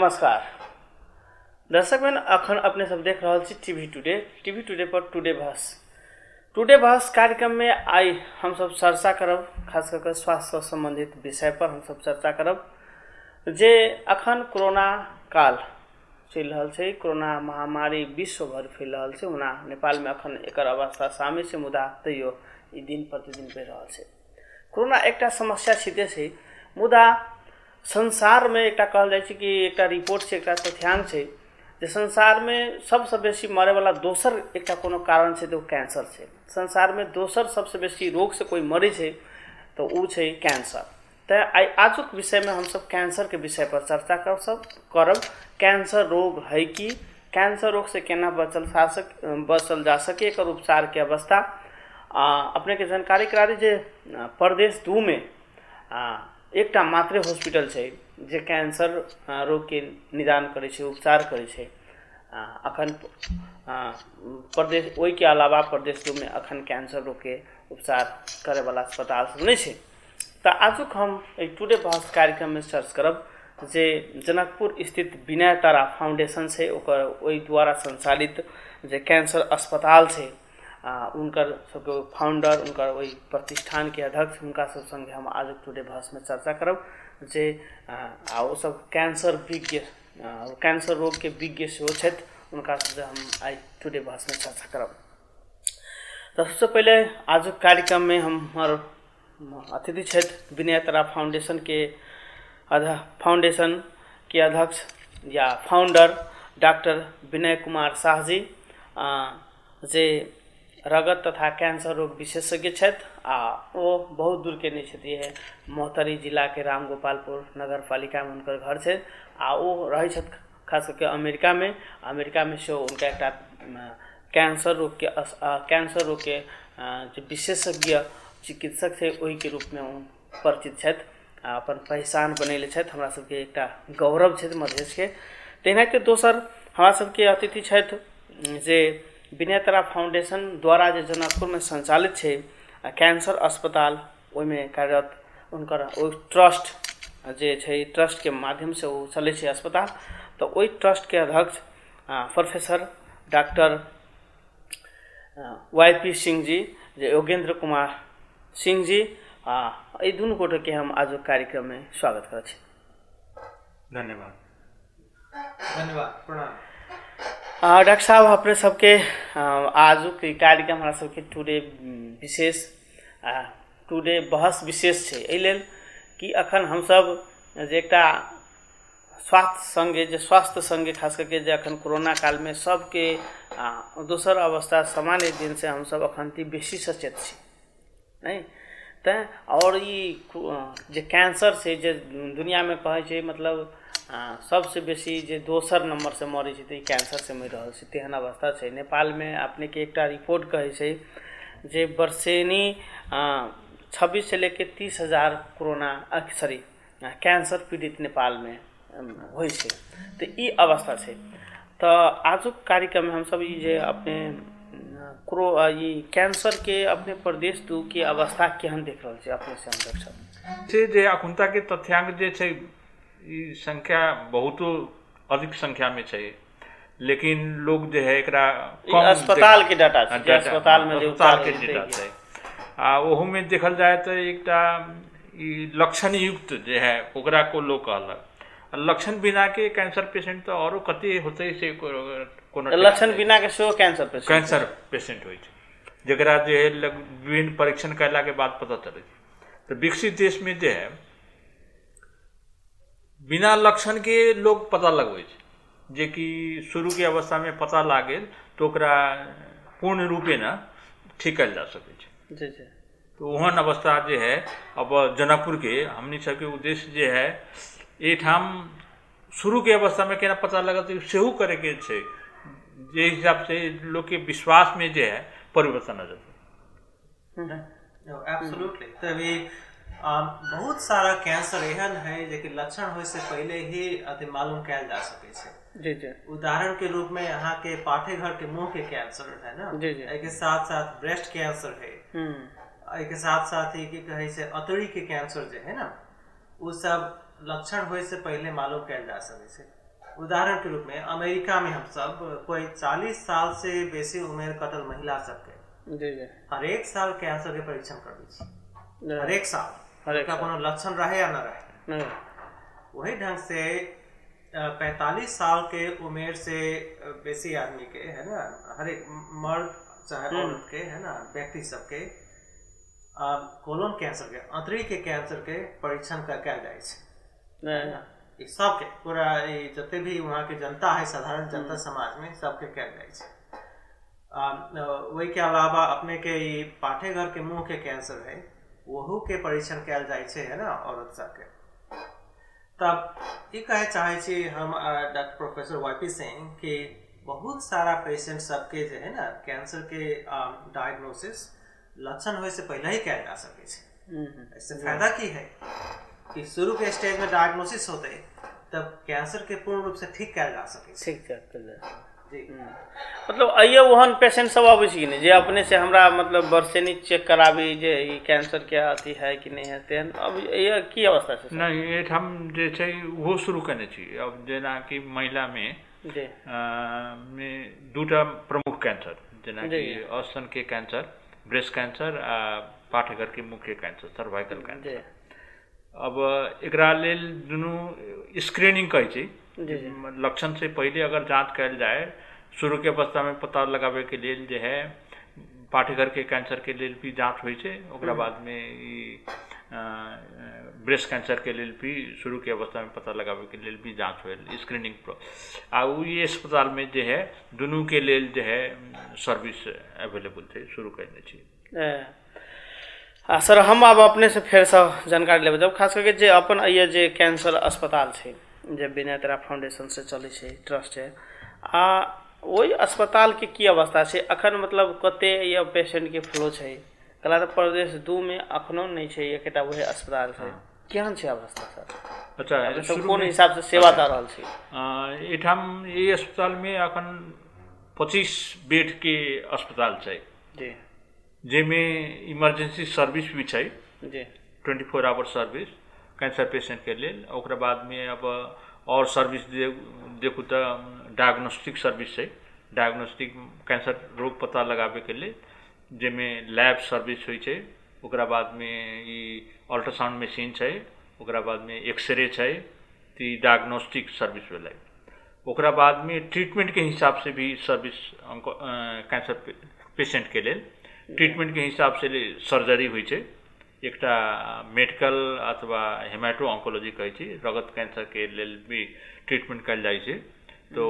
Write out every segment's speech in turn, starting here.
नमस्कार दर्शकगण, अखन अपने सब देख रहल छी टीवी टुडे। टीवी टुडे पर टुडे बहस, टुडे बहस कार्यक्रम में आई हम सब चर्चा करब, खास करके स्वास्थ्य से संबंधित विषय पर हम सब चर्चा करब जे अखन कोरोना काल चलि रहल छै, कोरोना महामारी विश्व भरि फैल रहल छै। ओना नेपाल में अखन एकर अवस्था साम्य छै, मुदा तैयो ई दिन प्रतिदिन बढ़ि रहल छै। कोरोना एकटा समस्या छिते छै, मुदा संसार में एकटा कहल जाइ छै कि एकटा रिपोर्ट छै, एकटा तथ्यांक छै जे संसार में सबसँ बेसी मरैवला दोसर एकटा कोनो कारण छै तऽ ओ कैंसर छै। संसार में दोसर सबसँ बेसी रोग से कोई मरै छै तऽ ओ छै कैंसर। तऽ आइ आजुक विषयमे हमसब कैंसरके विषय पर चर्चा करब। कैंसर रोग है कि, कैंसर रोग से केना बचल जा सके, एकर उपचारके अवस्था। अपनेके जानकारी करा दी जे प्रदेश 2 में एकटा मात्रे हॉस्पिटल छै जे कैंसर रोगके निदान करै छै, उपचार करै छै। अखन प्रदेश ओहिके अलावा प्रदेश 2 में अखन कैंसर रोगके उपचार करैवला अस्पताल सब नहि छै। तऽ आजुक हम एहि टुडे बहस कार्यक्रममे चर्चा करब जे जनकपुर स्थित विनय तारा फाउंडेशन छै, ओकर ओहि द्वारा संचालित जे कैंसर अस्पताल छै, उनकर सबके फाउंडर, उनकर ओहि प्रतिष्ठानके अध्यक्ष, हुनका सब संगे हम आजुक टुडे बहसमे चर्चा करब जे आ ओ सब कैंसर विज्ञ, कैंसर रोगके विज्ञ सेहो छथि, हुनका सबसे हम आइ टुडे बहसमे चर्चा करब। तऽ सबसँ पहिले आजुक कार्यक्रममे हमर अतिथि छथि विनय तारा फाउंडेशन के अध्यक्ष या फाउंडर डॉक्टर विनय कुमार शाह जी, जे रगत तथा कैंसर रोग विशेषज्ञ छथि आ ओ बहुत दूरके नहि छथि, महोत्तरी जिलाके रामगोपालपुर नगरपालिकामे हुनकर घर छै आ ओ रहै छथि खास करके अमेरिकामे। अमेरिकामे सेहो हुनका एकटा कैंसर रोगके जे विशेषज्ञ चिकित्सक छै ओहिके रूपमे ओ परिचित छथि आ अपन पहचान बनैले छथि। हमरा सबके एकटा गौरव छथि मधेशके। तेनाहिते दोसर हमरा सबके अतिथि छथि जे विनय तारा फाउंडेशन द्वारा जे जनकपुरमे संचालित छै कैंसर अस्पताल, ओहिमे कार्यरत हुनकर ओहि ट्रस्ट जे छै, ट्रस्टके माध्यमसँ ओ चलै छै अस्पताल। तऽ ओहि ट्रस्टके अध्यक्ष professor doctor YP Singh ji, जे योगेंद्र कुमार सिंह जी, एहि दुनू गोटेके हम आजुक कार्यक्रममे स्वागत करै छी। धन्यवाद। धन्यवाद, प्रणाम। डॉक्टर साहब, अपने सबके आजुक कार्यक्रम हमरा सबके टुडे विशेष, टुडे बहस विशेष छै एहि लेल कि अखन हमसब जे एकटा स्वास्थ्य संगे खास करके जे अखन कोरोना कालमे सबके दोसर अवस्था सामान्य दिनसँ हमसब अखन बेसी सचेत छी नहीं तैँ। और ई जे कैंसर छै जे दुनियामे कहै छै मतलब सबसँ बेसी जे दोसर नंबरसँ मरै छै तऽ ई कैंसरसँ मरि रहल छै, तेहन अवस्था छै। नेपालमे अपनेके एकटा रिपोर्ट कहै छै जे वर्षेनी 26 से लेके 30 हजार कोरोना सॉरी कैंसर पीड़ित नेपालमे होइ छै। तऽ ई अवस्था छै। तऽ आजुक कार्यक्रममे हमसब ई जे अपने ई कैंसर के अपने प्रदेश 2 के अवस्था केहन देख रहल छै अपने से हम डॉक्टर से जे अखुनता के तथ्यांक जे छै ई संख्या बहुतो अधिक संख्या में छै, लेकिन लोग जे है एकरा कम अस्पताल के डाटा छै, अस्पताल में जे अस्पताल के डाटा छै आ ओहू में देखल जाय तऽ एकटा ई लक्षण युक्त जे है ओकरा को लोग कहलक। लक्षण बिना के कैंसर पेशेंट तऽ औरो कते होते से कोनो लक्षण बिना के सेहो कैंसर पेशेंट होइ छै, जकरा जे है विभिन्न परीक्षण कयला के बाद पता चलै छै। तऽ विकसित देश में जे है बिना लक्षण के लोग पता लगबै छै, जे कि शुरू के अवस्था में पता लागल तऽ ओकरा पूर्ण रूपेण ठीक कयल जा सकै छै। जी जी। तो ओहन अवस्था जे है अब जनकपुर के हमनी सबके उद्देश्य जे है एहिठाम शुरू के अवस्था में केना पता लगत सेहो करैके छै, जे हिसाब से लोग के विश्वास में जे है परिवर्तन आ जेतै। एब्सोल्युटली। तभी बहुत सारा कैंसर एहन है जे कि लक्षण होय से पहले ही अति मालूम कयल जा सकै छै। जी जी। उदाहरण के रूप में यहाँ के पाठे घर के मुंह के कैंसर है ना, जी जी। एहि के साथ साथ ब्रेस्ट कैंसर है, एहि के साथ साथ ही की कहै छै अतड़ी के कैंसर जे है ना, ओ सब लक्षण होय से पहले मालूम कयल जा सकै छै। उदाहरण के रूप में अमेरिका में हम सब कोई 40 साल से बेसी उम्र कटल महिला सबके जी जी हरेक साल कैंसर के परीक्षण करबै छै, हरेक साल, हरेक ओकरा कोनो लक्षण रहे या न रहे। नहीं। वही ढंग से 45 साल के उम्र से बेसी आदमी के है ना, हरेक मर्द चाहे औरत के है ना, व्यक्ति सबके कोलन कैंसर के, अंतरी के कैंसर के परीक्षण कयल जाइ छै। नहीं। ई सबके पूरा ई जते भी वहाँ के जनता है, साधारण जनता समाज में सबके कयल जाइ छै। वही के अलावा अपने के ई पाठेघर के मुँह के कैंसर है, वहू के परीक्षण कयल जाइ छै है ना औरत सबके। तब ई कहे चाहे छी हम डॉक्टर प्रोफेसर वाई पी सिंह कि बहुत सारा पेशेंट सबके जे है ना कैंसर के डायग्नोसिस लक्षण होए से पहले ही कयल जा सकै छै। इससे फायदा की है कि शुरू के स्टेज में डायग्नोसिस होते तब कैंसर के पूर्ण रूप से ठीक कयल जा सकै छै। ठीक कयल जा सकै। जी। मतलब अइयो ओहन पेशेंट सब अबै छै कि नहि जे अपने से हमरा मतलब बरसेनी चेक कराबी जे ई कैंसर के अथी है कि नहीं है, तेहन अब ये की अवस्था छै? नहि, एहिठाम जे छै ओहो शुरू केने छी। अब जेनाकि महिलामे जी मे दूटा प्रमुख कैंसर, जेनाकि स्तन के कैंसर, ब्रेस्ट कैंसर आ पाठघर के मुख्य कैंसर, सर्वाइकल कैंसर। अब एकरा लेल दुनू स्क्रीनिंग कहै छै। लक्षण से पहले अगर जांच कयल जाए, शुरू के अवस्था में पता लगावे के लेल जे है पाठघर के कैंसर के लेल भी जांच होइ छै। ओकरा बाद में ई ब्रेस्ट कैंसर के लेल भी शुरू के अवस्था में पता लगावे के लेल भी जांच होल, स्क्रीनिंग। आ उ ई अस्पताल में जे है दुनू के लेल जे है सर्विस अवेलेबल छै, शुरू कयने छी। आ सर हम आब अपने से फेरसँ जानकारी लेबै जब खास करके जे अपन ये जे कैंसर अस्पताल छै जे विनय फाउंडेशन से चलै छै, ट्रस्ट छै, आ ओहि अस्पतालके की अवस्था छै अखन? मतलब कते ये पेशेंटके फ्लो छै? कला तऽ प्रदेश 2 में अखनो नहि छै एकेटा वही अस्पताल छै, केहन छै अवस्था सर? अच्छा, सब कोन हिसाब से सेवा दऽ रहल छै? एहिठाम एहि अस्पतालमे अखन 25 बेडके अस्पताल छै जी, जाहिमे इमरजेंसी सर्विस भी छै जी, 24 आवर सर्विस कैंसर पेशेंटके लेल। ओकरा बादमे अब और सर्विस देखू तऽ डायग्नोस्टिक सर्विस छै, डायग्नोस्टिक कैंसर रोग पता लगाबैके लेल, जाहिमे लैब सर्विस होइ छै। ओकरा बादमे ई अल्ट्रासाउंड मशीन छै, ओकरा बादमे एक्सरे छै, तऽ ई डायग्नोस्टिक सर्विस भेलै। ओकरा बादमे ट्रीटमेंटके हिसाबसँ भी सर्विस कैंसर पेशेंटके लेल ट्रीटमेंटके हिसाबसँ सर्जरी होइ छै। एकटा मेडिकल अथवा हेमाटो ऑन्कोलॉजी कहै छै, रगत कैंसरके लेल भी ट्रीटमेंट कयल जाइ छै, तो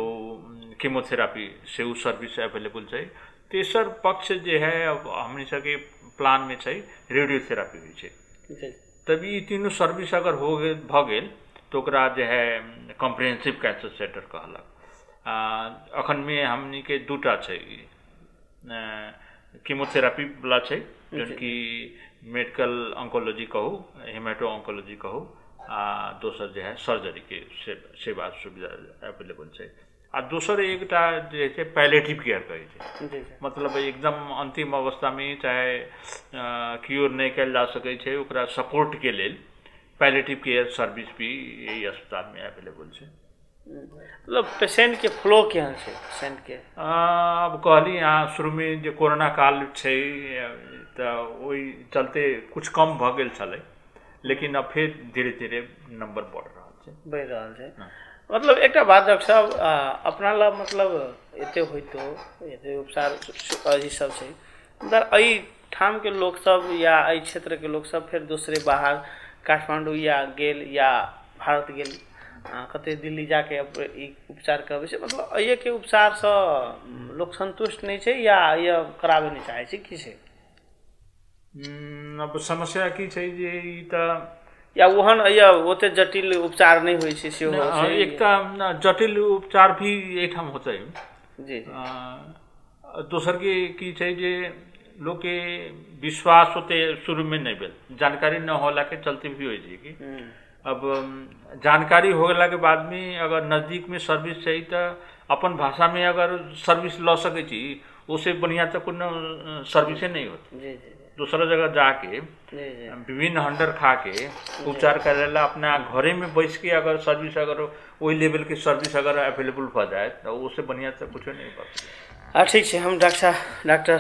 कीमोथेरापी सेहो सर्विस अवेलेबल छै। तेसर पक्ष जे है अब हमनी सबके प्लानमे छै रेडियोथेरापी होइ छै। तब ई तीनू सर्विस अगर हो गेल भऽ गेल तऽ ओकरा जे है कॉम्प्रिहेंसिव कैंसर सेंटर कहलक। अखनमे हमनीके दूटा छै, कीमोथेरापी वाला छै जौन कि मेडिकल ऑन्कोलॉजी कहू, हेमेटो ऑन्कोलॉजी कहू, आ दोसर जे है सर्जरीके सेवा सुविधा अवेलेबल छै। आ दोसर एकटा जे छै पैलेटिव केयर कहै छै, मतलब एकदम अंतिम अवस्थामे चाहे क्योर नहि कयल जा सकै छै, ओकरा सपोर्टके लेल पैलेटिव केयर सर्विस भी एहि अस्पतालमे अवेलेबल छै। मतलब पेशेंट के फ्लो केहन छै पेशेंट के? अब कहली अहाँ शुरूमे जे कोरोना काल छै तऽ ओहि चलते कुछ कम भऽ गेल छलै, लेकिन अब फेर धीरे धीरे नंबर बढ़ रहल छै, बढ़ि रहल छै। मतलब एकटा बात डॉक्टर साहब, अपना लग मतलब एते होइतो एते उपचार अथी सब छै, मुदा एहि ठामके लोकसब या एहि क्षेत्रके लोकसब फेर दोसरे बाहर काठमांडू या गेल या भारत गेल, कते दिल्ली जाके ई उपचार करबै छै, मतलब एहिके उपचारसँ लोक संतुष्ट नहि छै या ये कराबै नहि चाहै छै, की छै? अब समस्या की छै जे ई तऽ या ओहन या ओते जटिल उपचार नहि होइ छै सेहो छै। एक तऽ जटिल उपचार भी एहिठाम होतै जी। दोसर के की छै जे लोकके विश्वास ओते शुरूमे नहि भेल, जानकारी न होलाके चलते भी होइ छै कि अब जानकारी हो गेलाके बादमे अगर नजदीकमे सर्विस छै तऽ अपन भाषामे अगर सर्विस लऽ सकै छी, ओसे बढ़िआँ तऽ कोनो सर्विसे नहि होतै। जी जी। दूसरा जगह जाके विभिन्न हंडर खा के उपचार करेला अपना घरे में बैस के अगर सर्विस अगर वही लेवल के सर्विस अगर अवेलेबल हो जाए तो उससे बढ़िया तो कुछ नहीं बा। ठीक है, हम डॉक्टर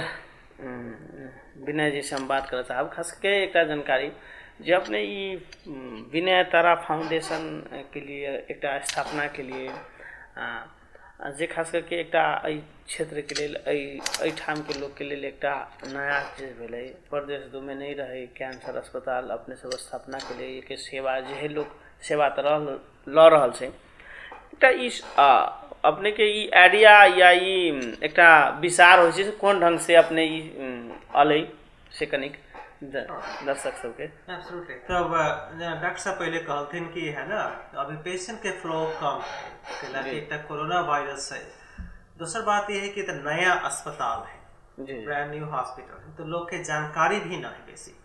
विनय जी से हम बात करऽ चाहब। खास के एक जानकारी जे अपने ई विनय तारा फाउंडेशन के लिए एक स्थापना के लिए जे खास करके एक क्षेत्र के लिए एहिठाम के लोग के लिए एक नया चीज भेलै। प्रदेश दू में नहीं रहे कैंसर अस्पताल, अपने सब स्थापना के लिए एक सेवा जे है लोग सेवा तऽ लऽ रहल छै। एकटा ई अपने के ई आइडिया या ई एकटा विचार होइ छै कोन ढंग से अपने ई अलै से कनिक दर्शक सबके। एब्सोल्युटली। तब डॉक्टर साहब पहले कहलथिन कि है ना अभी पेशेंट के फ्लो कम है, कि एक कोरोना वायरस है। दोसर बात यह है कि नया अस्पताल है, ब्रांड न्यू हॉस्पिटल है, तो लोग के जानकारी भी ना है बेसी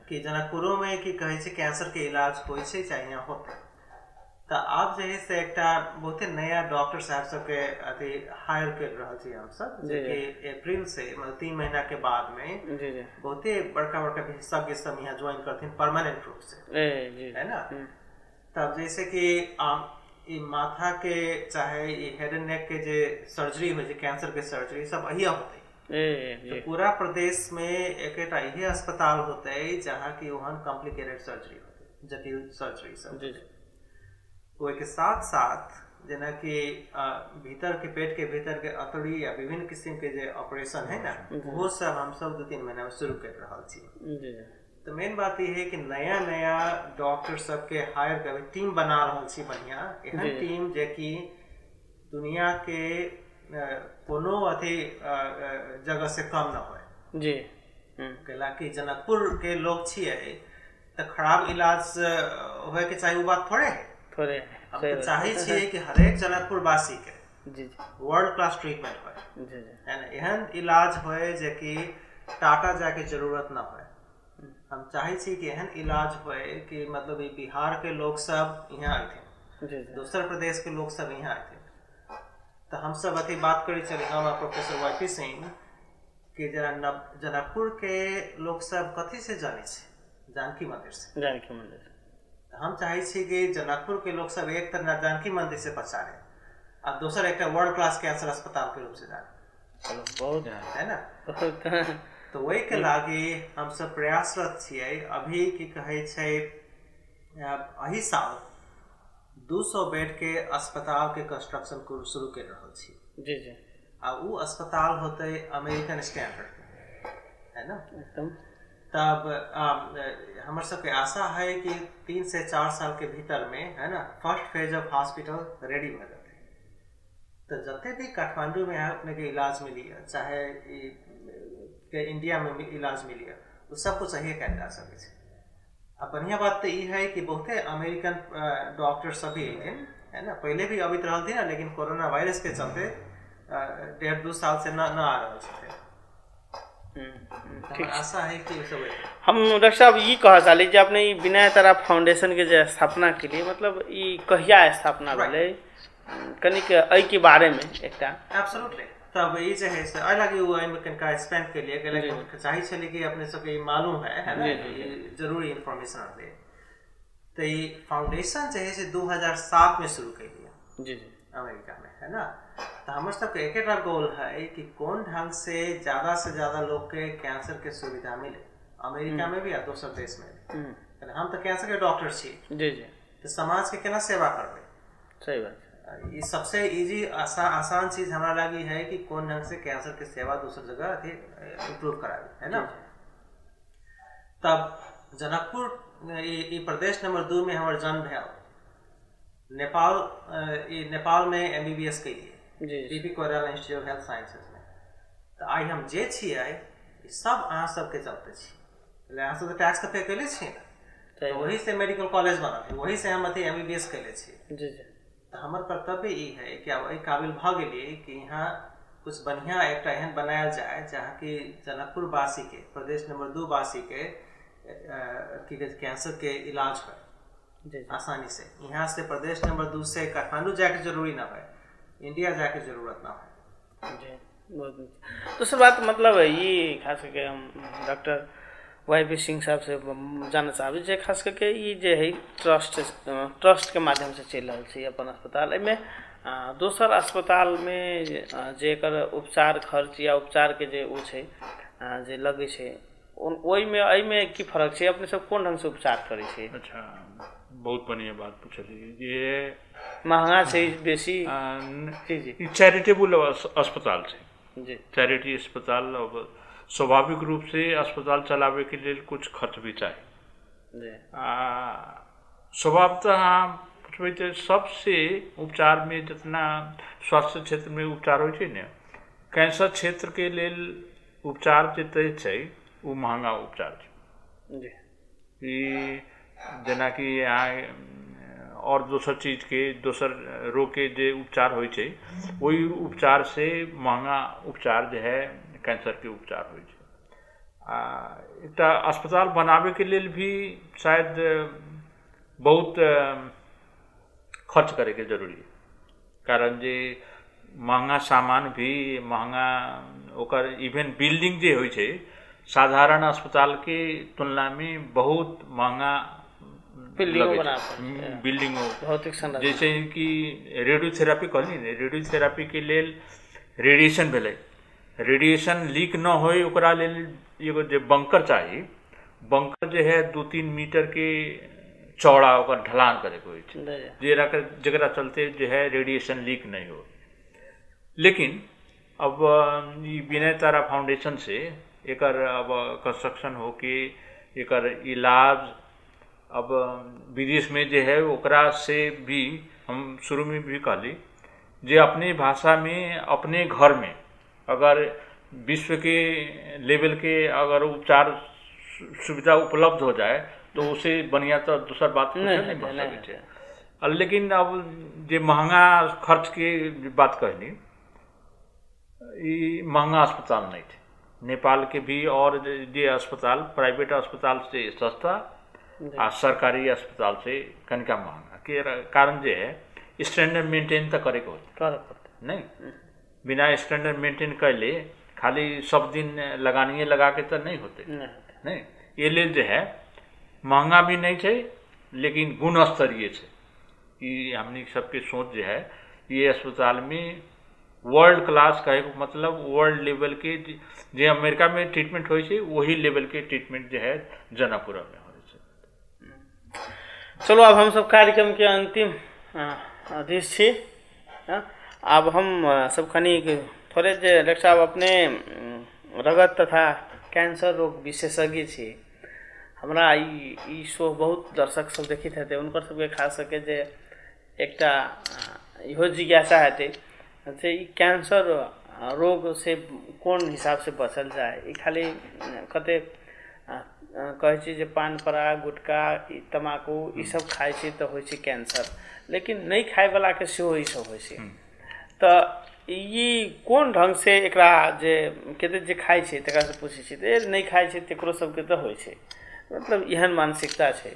कि जनकपुरो में की कहै छै कैंसर के इलाज होइ छै चाहे यहाँ होते। तो आब जे है से एकटा बहुते नया डॉक्टर साहब सबके अथी हायर कर रहल छी हमसब, जे कि अप्रैल से मतलब 3 महीना के बाद में बहुते बड़का बड़का विशेषज्ञ सब यहाँ ज्वाइन करथिन परमानेंट रूप से, है ना। तब जैसे कि ई माथा के चाहे ई हेड एंड नेक के जे सर्जरी होइ छै, कैंसर के सर्जरी सब अहिया होते। तो पूरा प्रदेश में एक इहे अस्पताल होते जहाँ की ओहन कॉम्प्लिकेटेड सर्जरी होते, जटिल सर्जरी सब। ओहिके साथ साथ जेना कि भीतर के पेट के भीतर के अतड़ी या विभिन्न किस्म के जे ऑपरेशन है ना, वो सब हम सब 2-3 महीना में शुरू कर रहल छी। तो मेन बात यह है कि नया नया डॉक्टर सबके हायर कर टीम बना रहल छी बढ़िया, एहन टीम जे कि दुनिया के कोनो अथी जगह से कम न होय जी। कैला कि जनकपुर के लोग छियै तऽ खराब इलाज होय के चाही, वो बात थोड़े है। थोड़े हम तो चाहे छियै कि हरेक जनकपुर वासी के जी जी वर्ल्ड क्लास ट्रीटमेंट होय जी जी, है ना। एहन इलाज होय जे कि टाटा जाके जरूरत न होय। हम चाहे छी कि एहन इलाज होय कि मतलब बिहार के लोग सब यहाँ अयथिन, दोसर प्रदेश के लोग सब यहाँ अयथिन। तो हम सब अथी बात करी चली हम प्रोफेसर वाई पी सिंह कि जरा जनकपुर के लोग सब कथी से जाने छै, जानकी मंदिर से। जानकी मंदिर हम चाहे छी कि जनकपुर के लोग सब एक तरह जानकी मंदिर से पहचाने आ दोसर एक वर्ल्ड क्लास कैंसर अस्पताल के रूप से जाने। चलो बहुत है ना। तो वही के लागी हम सब प्रयासरत छियै। अभी की कहै छै एहि साल 200 बेड के अस्पताल के कंस्ट्रक्शन शुरू कर रहल छी जी जी। आ उ अस्पताल होते अमेरिकन स्टैंडर्ड के, है ना एकदम। तब हमर सबके आशा है कि 3 से 4 साल के भीतर में है ना first phase of hospital ready हो जाते। तो जते भी काठमांडू में अपने के इलाज मिली है, चाहे के इंडिया में इलाज मिली है, वो सब कुछ सही कयल जा सकै छै। आ बढ़िया बात तो ई है कि बहुते अमेरिकन डॉक्टर सब भी अयथिन, है ना। पहले भी अबैत रहलथिन, लेकिन कोरोना वायरस के चलते 1.5-2 साल से न आ रहल छथिन। ठीक आशा है कि सब हम डॉक्टर साहब ई कह चाहली जे अपने ई विनय तारा फाउंडेशन के जे स्थापना के लिए मतलब ई कहिया स्थापना भेलै, कनिक एहि के बारे में एकटा। एब्सोल्युटली। तब ई जे है से एहि लागी ओ एहिमे कनिका एक्सपेंड के लिए गेलै, चाहै छलै कि अपने सबके ई मालूम है ना, ई जरूरी इन्फॉर्मेशन रहलै। तो ई फाउंडेशन जे है से 2007 में शुरू केलियै जी जी अमेरिका में, है ना। तो हमर सबके एकेटा गोल है कि कौन ढंग से ज्यादा से ज्यादा लोग के कैंसर के सुविधा मिले, अमेरिका में भी आ दोसर देश में भी। हम तो कैंसर के डॉक्टर छी जी जी, तो समाज के केना सेवा करबै। सही बात। ई सबसे इजी आसान चीज हमरा लागी है कि कौन ढंग से कैंसर के सेवा दोसर जगह अथी इम्प्रूव कराबी, है ना। तब जनकपुर ई प्रदेश नंबर 2 में हमर जन्म भेल। नेपाल नेपाल में MBBS केलिए BP Koirala institute of health sciences में। तो आइ हम जे छियै सब अहाँ सबके चलते छी, अहाँ सब तऽ टैक्स तऽ पे कैले छियै ने, तो वही से मेडिकल कॉलेज बनल है, वही से हम अथी MBBS कैले छियै जी जी। तो हमर कर्तव्य ई है कि आब एहि काबिल भऽ गेलियै कि यहाँ कुछ बढ़िया एकटा एहन बनायल जाय जहाँ कि जनकपुर वासी के प्रदेश नंबर 2 वासी के की कहै कैंसर के इलाज हो आसानी से। यहाँ से प्रदेश नंबर 2 से काठमांडू जाके जरूरी ना हो, इंडिया जाके जरूरत ना हो जी। बहुत दोसर बात मतलब ये खास करके हम डॉक्टर वाई पी सिंह साहब से जानऽ चाहबै जे खास करके ई जे है ट्रस्ट के माध्यम से चलि रहल छै अपन अस्पताल। एहिमे दोसर अस्पतालमे जे एकर उपचार खर्च या उपचार के जे ओ छै जे लगै छै ओहिमे एहिमे की फरक छै, अपने सब कोन ढंग से उपचार करै छै? अच्छा, बहुत बढ़िया बात पूछलियै। जे महंगा छै बेसी। जी जी, ई चैरिटेबल अस्पताल छै जी। चैरिटी अस्पताल अब स्वाभाविक रूप से अस्पताल चलावे के लेल कुछ खर्च भी चाही जी। स्वभावतः अहाँ पूछबै तऽ सबसे उपचार में जितना स्वास्थ्य क्षेत्र में उपचार होइ छै ने, कैंसर क्षेत्र के लेल उपचार जते छै ओ महंगा उपचार छै जी। ई जेनाकि अहाँ और दोसर चीज के दोसर रोग के जे उपचार होइ छै ओहि उपचार से महंगा उपचार जे है कैंसर के उपचार होइ छै। आ एकटा अस्पताल बनाबे के लेल भी शायद बहुत खर्च करे के जरूरी है, कारण जे महंगा सामान भी महंगा ओकर इवन बिल्डिंग जे होइ छै साधारण अस्पताल के तुलना में बहुत महंगा बिल्डिंगो भौतिक संरचना। जैसे कि रेडियोथेरापी कहली ने, रेडियोथेरापी के लेल रेडिएशन भेलै, रेडिएशन लीक न होय ओकरा लेल एगो जे बंकर चाही, बंकर जे है 2-3 मीटर के चौड़ा ओकर ढलान करे के होइ छै जेकरा चलते जे है रेडिएशन लीक नहीं हो। लेकिन अब ई विनय तारा फाउंडेशन से एकर अब कंस्ट्रक्शन होके एकर इलाज अब विदेश में जे है ओकरा से भी हम शुरू में भी कहली जे अपने भाषा में अपने घर में अगर विश्व के लेवल के अगर उपचार सुविधा उपलब्ध हो जाए तो उसे बढ़िया तो दोसर बात कुछ नहीं भऽ सकै छै। लेकिन अब जे महंगा खर्च के बात कहली, ई महंगा अस्पताल नहीं छै नेपाल के भी, और जे अस्पताल प्राइवेट अस्पताल से सस्ता आ सरकारी अस्पताल से कनिका महंगा के कारण जे है स्टैंडर्ड मेंटेन तो करे के होतै नहीं, बिना स्टैंडर्ड मेंटेन कैले खाली सब दिन लगानिए लगा के तो नहीं होते नहीं। ये लेल जे है महंगा भी नहीं छै लेकिन गुणस्तरीय छै। ई हमनी सबके सोच जे है ये अस्पताल में वर्ल्ड क्लास कहे के मतलब वर्ल्ड लेवल के जे अमेरिका में ट्रीटमेंट होइ छै वही लेवल के ट्रीटमेंट जे है जनकपुरा में होइ छै। चलो अब हम सब कार्यक्रम के अंतिम दिस छी। अब हम सब कनी थोड़े जे डॉक्टर साहब अपने रगत तथा कैंसर रोग विशेषज्ञ छी, हमरा ई शो बहुत दर्शक सब देखैत हेतै, हुनकर सबके खास करके जे एकटा इहो जिज्ञासा हेतै जे ई कैंसर रोग से कोन हिसाब से बचल जाए। ई खाली कते कहै छी जे पान पराग गुटखा तमाकू ई सब खाइ छै तऽ होइ छै कैंसर, लेकिन नहि खायवलाके सेहो ई सब होइ छै। तऽ ई कोन ढंग से एकरा जे कते जे खाइ छै तकरा से पूछै छी तऽ नहि खाइ छै तकरो सबके तऽ होइ छै, मतलब एहन मानसिकता छै।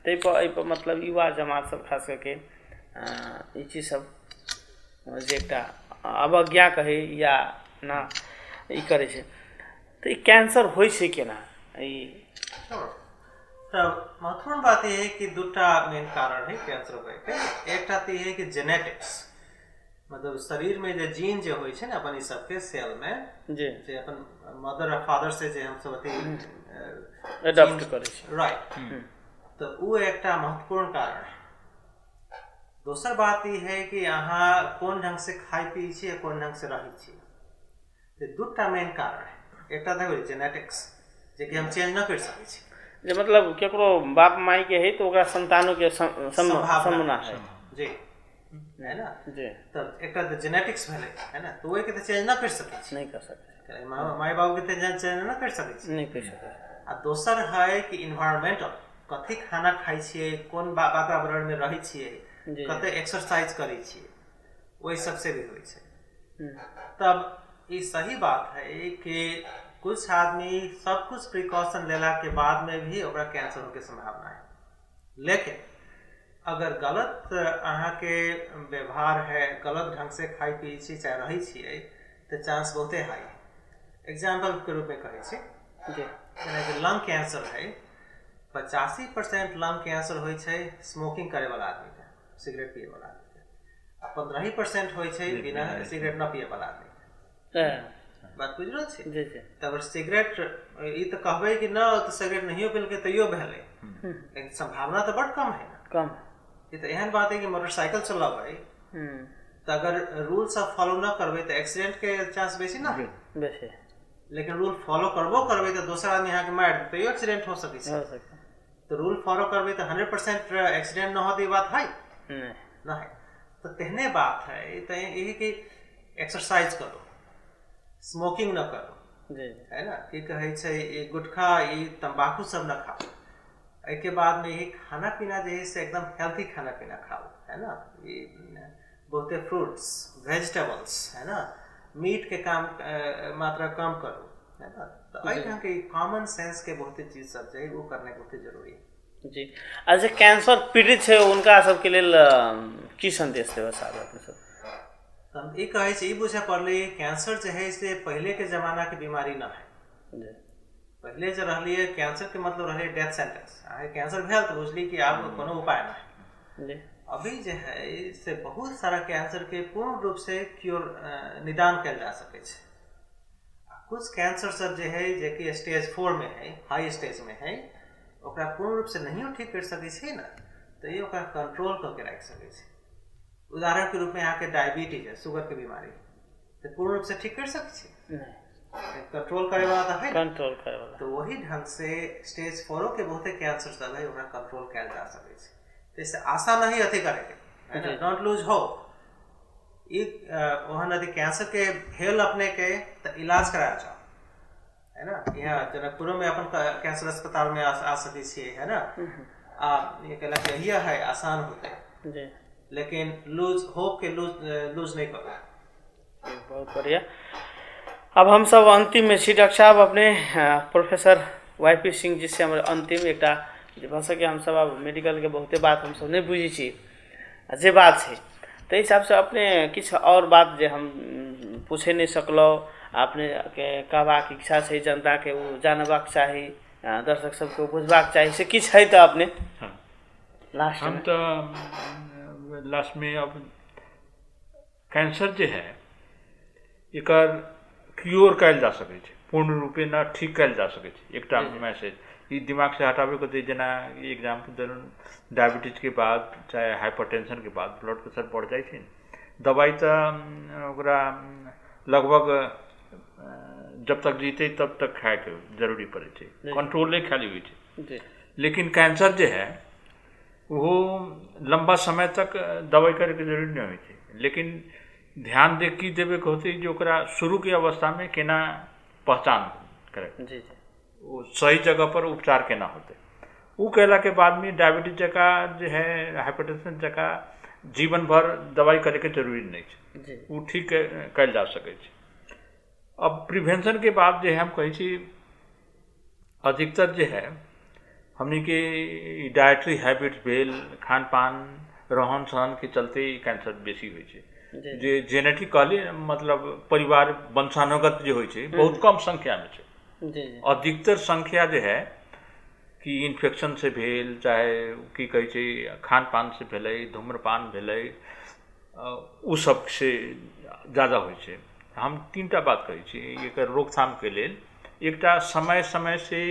ताहिपर एहिपर मतलब युवा जमात सब खास करके ई चीज सब जे एकटा अवज्ञा कहै या ना ई करै छै, तऽ ई कैंसर होइ छै केना? ई तऽ महत्वपूर्ण बात यह है कि दूटा मेन कारण है कैंसर होय के। एकटा तऽ ई है कि जेनेटिक्स, मतलब शरीर में जे जीन जे होइ छै ने अपन ई सबके सेल में जी, जे अपन मदर और फादर से जे हम सब अथी एडॉप्ट करै छै राइट, तऽ उ एकटा महत्वपूर्ण कारण है। दोसर बात ई है कि अहाँ कोन ढंग से खाइ पी छी आ कोन ढंग से रहै छी, तऽ दूटा मेन कारण है। एकटा तऽ भेलै जेनेटिक्स जे कि हम चेंज न करि सकै छी, जे मतलब केकरो बाप माय के है तो ओकरा संतानो के संभावना है जी, है ना जी। तब एकटा तऽ जेनेटिक्स भेलै है ना, तो ओहिके तऽ चेंज न करि सकै छी, नहीं कर सकै, माय बाबू के तऽ चेंज न करि सकै छी, नहीं कर सकै। आ दोसर है कि इन्वायरमेंटल, कथी खाना खाइ छियै, कोन वातावरण में रहै छियै, कते एक्सरसाइज करै छियै, ओहि सबसे भी होइ छै। तब ई सही बात है कि कुछ आदमी सब कुछ प्रिकॉशन लेला के बाद में भी ओकरा कैंसर होके संभावना है, लेकिन अगर गलत अहाँ के व्यवहार है, गलत ढंग से खाइ पी छी चाहे रहै छियै, तऽ चांस बहुते हाई है। एग्जाम्पल के रूप में कहै छी, जेनाकि लंग कैंसर है, 85% लंग कैंसर होइ छै स्मोकिंग करे वाला आदमी के, सिगरेट पिए वाला आदमी के, आ 15% होइ छै बिना सिगरेट न पिए वाला आदमी के। बात बुझि रहल छी? तऽ अगर सिगरेट ई तऽ कहबै कि न तऽ सिगरेट नहियो पीलकै तैयो भेलै, लेकिन संभावना तऽ बड कम है ना। कम। ई तऽ एहन बात है कि मोटरसाइकिल चलाबै तऽ अगर रूल सब फॉलो न करबै तऽ एक्सीडेंट के चांस बेसी ना है, बेसी। लेकिन रूल फॉलो करबो करबै तऽ दोसर आदमी अहाँके मारि देतै तैयो एक्सीडेंट हो सकै छै। तऽ रूल फॉलो करबै तऽ 100% एक्सीडेंट न होतै, ई बात है न है। तऽ तेहने बात है, तऽ यही कि एक्सरसाइज करू, स्मोकिंग न करू, है ना, की कहै छै ई गुटखा ई तम्बाकू सब न खाउ। एहिके बादमे यही खाना पीना जे है से एकदम हेल्थी खाना पीना खाउ, है ना, ई बहुते फ्रूट्स वेजिटेबल्स, है ना, मीट के काम मात्रा कम करू, है ना। तऽ एहि ढंग के कॉमन सेंस के बहुते चीज सब जे है वो करनाइ बहुते जरूरी है। जी। आ जे कैंसर पीड़ित छै उनका सबके लेल की संदेश देबै साहब अपने सब? तऽ हम ई कहै छी, ई बुझे पड़लै कैंसर जे है से पहले के जमाना के बीमारी न है। पहले जे रहलियै कैंसर के मतलब रहलै डेथ सेंटेंस, अहाँके कैंसर भेल तऽ बुझली कि आब कोनो उपाय न है। अभी जे है से बहुत सारा कैंसर के पूर्ण रूप से क्योर निदान कयल जा सकै छै। कुछ कैंसर सब जे है जेकि स्टेज 4 में है, हाई स्टेज में है, ओकरा पूर्ण रूप से नहियो ठीक कर सकै छै ने, तैयो ओकरा कंट्रोल कऽ के राखि सकै छै। उदाहरण के रूप में अहाँके डायबिटीज है, शुगर के बीमारी, तऽ पूर्ण रूप से ठीक कर सकै छी? कंट्रोल करे वाला तऽ है, कंट्रोल करे वाला। तो वही ढंग से स्टेज 4 के बहुते कैंसर सब है ओकरा कंट्रोल कयल जा सकै छै। तऽ इससे आशा नहीं अथी करे के, don't lose hope. ई ओहन यदि कैंसर के भेल अपने के तऽ इलाज करायल जाओ, है ना। यहाँ जनकपुरो में अपन कैंसर अस्पताल में आ सकै छियै, है ना। आ ये कहला के यही है, आसान होते, लेकिन लूज होप के लूज नहीं करो। बहुत बढ़िया। अब हम सब अंतिम में छी डॉक्टर साहब, अपने प्रोफेसर वाई पी सिंह जी से हमर अंतिम एकटा जे भऽ सके, हम सब आब मेडिकल के बहुते बात हम सब नहीं बुझै छी जे बात छै, ताहि हिसाबसँ अपने किछु और बात जे हम पूछे नहीं सकलहुँ, अपने के कहबाक इच्छा छै, जनताके ओ जानबाक चाही, दर्शक सबके बुझबाक चाही, से किछु है तऽ अपने लास्ट? हम तऽ लास्ट में अब कैंसर जे है एकर क्योर कयल जा सकै छै, पूर्ण रूपे न ठीक कयल जा सकै छै। एकटा मैसेज ई दिमाग से हटाबैके होतै, जेना एग्जाम्पल देलहुँ डायबिटीज के बाद चाहे हाइपरटेंशन के बाद ब्लड प्रेशर बढ़ जाइ छै, दवाई तऽ ओकरा लगभग जब तक जीते तब तक खायके जरूरी पड़ै छै, कंट्रोले खाली होइ छै। लेकिन कैंसर जे है वो लंबा समय तक दवाई करैके जरूरी नहीं होइ छै, लेकिन ध्यान दे की देबेके होतै जे ओकरा शुरू के अवस्था में केना पहचान करे, वो सही जगह पर उपचार केना होतै। उ कयला के बाद में डायबिटीज जकाँ जे है हाइपरटेंशन जकाँ जीवन भर दवाई करैके जरूरी नहीं छै, उ ठीक कयल जा सकै छै। अब प्रिवेंशन के बाद जे है हम कहै छी अधिकतर जे है हमनी के डाइटरी हैबिट भेल, खान पान रहन सहन के चलते कैंसर बेसी होइ छै। जे जेनेटिक कहली मतलब परिवार वंशानुगत जे होइ छै बहुत कम संख्या में छै, अधिकतर संख्या जे है कि इन्फेक्शन से भेल, चाहे की कहै छै खान पान से भेलै, धूम्रपान भेलै, उ सब से ज़्यादा होइ छै। हम 3टा बात कहै छी एकर रोकथामके लेल। एकटा समय समय से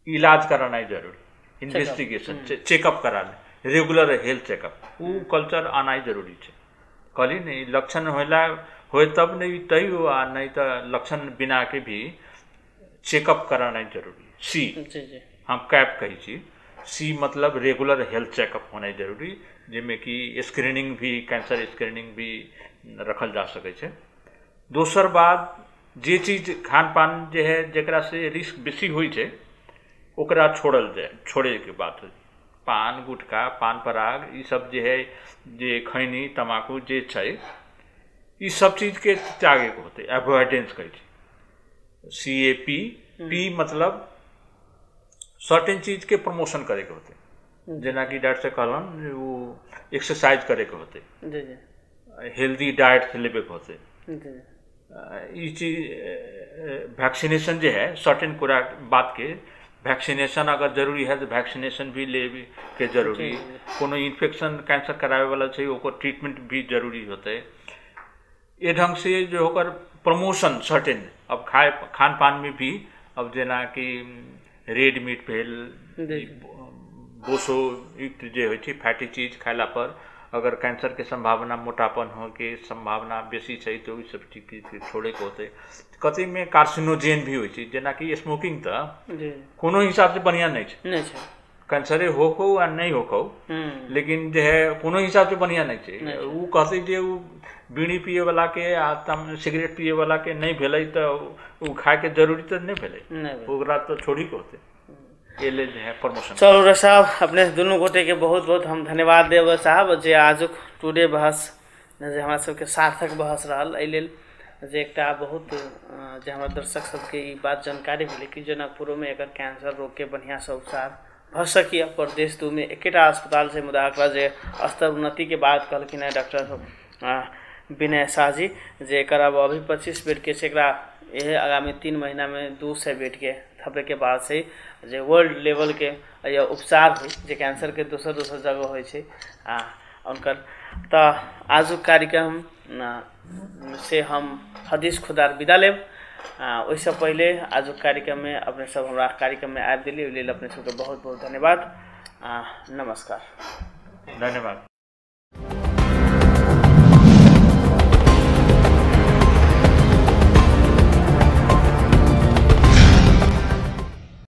इलाज करानाइ जरूरी, इन्वेस्टिगेशन चेकअप करानाइ, रेगुलर हेल्थ चेकअप, उ कल्चर आनाइ जरूरी छै। कहली ने लक्षण होला होय तब नहीं तैयो, आ नहीं तऽ लक्षण बिना के भी चेकअप करानाइ जरूरी। सी हम कैप कहै छी, सी मतलब रेगुलर हेल्थ चेकअप होनाइ जरूरी, जाहिमे कि स्क्रीनिंग भी, कैंसर स्क्रीनिंग भी रखल जा सकै छै। दोसर बात जे चीज खान पान जे है जकरा से रिस्क बेसी होइ छै ओकरा छोड़ल जाय, छोड़ैके बात होइ। पान गुटखा पान पराग ई सब जे है, जे खैनी तम्बाकू जे छै, ई सब चीजके त्यागेके होतै, एवॉइडेंस कहै छै। CAP, पी मतलब सर्टेन चीजके प्रमोशन करैके होतै, जेनाकि डॉक्टर से कहलन ओ एक्सरसाइज करैके होतै, हेल्दी डाइट लेबेके होतै, ई चीज वैक्सीनेशन जे है सर्टेन कुरा बात के वैक्सीनेशन अगर जरूरी है तो वैक्सीनेशन भी लेवे के जरूरी। कोनो इन्फेक्शन कैंसर करावे वाला छै ओकर ट्रीटमेंट भी जरूरी होते। ये ढंग से जो ओकर प्रमोशन सर्टेन अब खाए खान पान में भी अब जेना कि रेड मीट भेल बोसो युक्त जे होइ छै फैटी चीज खायला पर अगर कैंसर के संभावना मोटापन हो के संभावना बेसी छै तो ई सब चीज छोड़े के होते। कते में कार्सिनोजेन भी होइ छै जेना कि स्मोकिंग तऽ कोनो हिसाब से बढ़िया नहीं छै, नहीं छै, कैंसरे होको आ नहीं होको लेकिन जे है कोनो हिसाब से बढ़िया नहीं छै। उ कहते जे उ बीड़ी पिए वाला के आ तम सिगरेट पिए वाला के नहीं भेलै तऽ उ खाए के जरूरी तऽ नहीं भेलै, ओकरा तऽ छोड़ी के होते। ये ले जे है प्रमोशन। चलू रे साहब, अपने दुनू गोटे के बहुत बहुत हम धन्यवाद देब साहब जे आजुक टुडे बहस जे हमरा सबके सार्थक बहस रहल। एहि लेल जे एकटा बहुत जे हमरा दर्शक सबके ई बात जानकारी भेलै कि जनकपुरोमे एकर कैंसर रोगके बढ़िआँसँ उपचार भऽ सकिए। प्रदेश 2 में एकेटा अस्पताल छै, मुदा एकरा जे स्तर उन्नतिके बात कहलखिन हेँ डॉक्टर विनय शाह जी जे एकर अब अभी 25 बेडके छै, एकरा इहे आगामी 3 महीनामे 200 बेडके थपैके बाद छै जे वर्ल्ड लेवलके उपचार होइ जे कैंसरके दोसर दोसर जगह होइ छै आ हुनकर। तऽ आजुक कार्यक्रम से हम हदीस खुदार विदा लेब। ओहिसँ पहिले आजुक कार्यक्रममे अपने सब हमरा कार्यक्रममे आबि देली, ओहि लेल अपने सबके बहुत बहुत धन्यवाद। नमस्कार। धन्यवाद।